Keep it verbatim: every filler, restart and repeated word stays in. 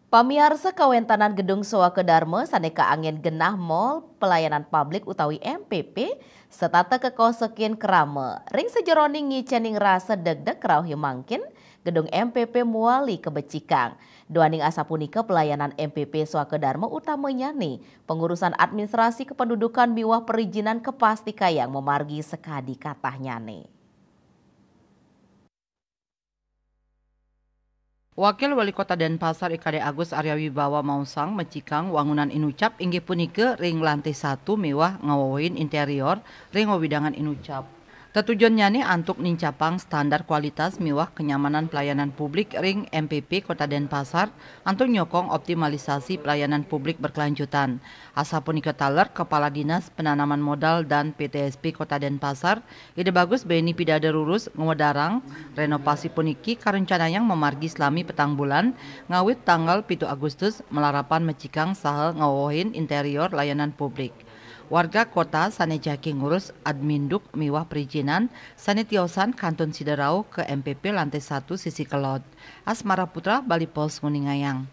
Pamiarsa, kawéntenan gedung Swaka Dharma sané kaanggén genah Mall Pelayanan Publik utawi M P P setata kakosekin krama. Ring sajeroning ngicénin rasa degdeg rauhé mangkin, gedung M P P muali kabecikang. Duaning asapunika pelayanan M P P Swaka Dharma utamanyané pengurusan administrasi kependudukan miwah perizinan kapastikayang mamargi sakadi katahnyané. Wakil Wali Kota Denpasar I K D Agus Arya Wibawa maosang mecikang wangunan inucap inggih punika ring lantai satu miwah ngawewehin interior ring wewidangan inucap. Tetujunnyané antuk nincapang standar kualitas miwah kenyamanan pelayanan publik ring M P P Kota Denpasar antuk nyokong optimalisasi pelayanan publik berkelanjutan. Asapunika taler Kepala Dinas Penanaman Modal dan P T S P Kota Denpasar, Ida Bagus Beni Pidada Rurus ngwedarang, renovasi puniki karencanayang mamargi salami petang bulan, ngawit tanggal pitu Agustus, malarapan mecikang saha ngawewehin interior layanan publik. Warga kota sané jagi ngurus admin duk miwah perizinan sané tiosan kantun sida rauh ka M P P lantai satu sisi kelod. Asmara Putra, Bali Post nguningayang.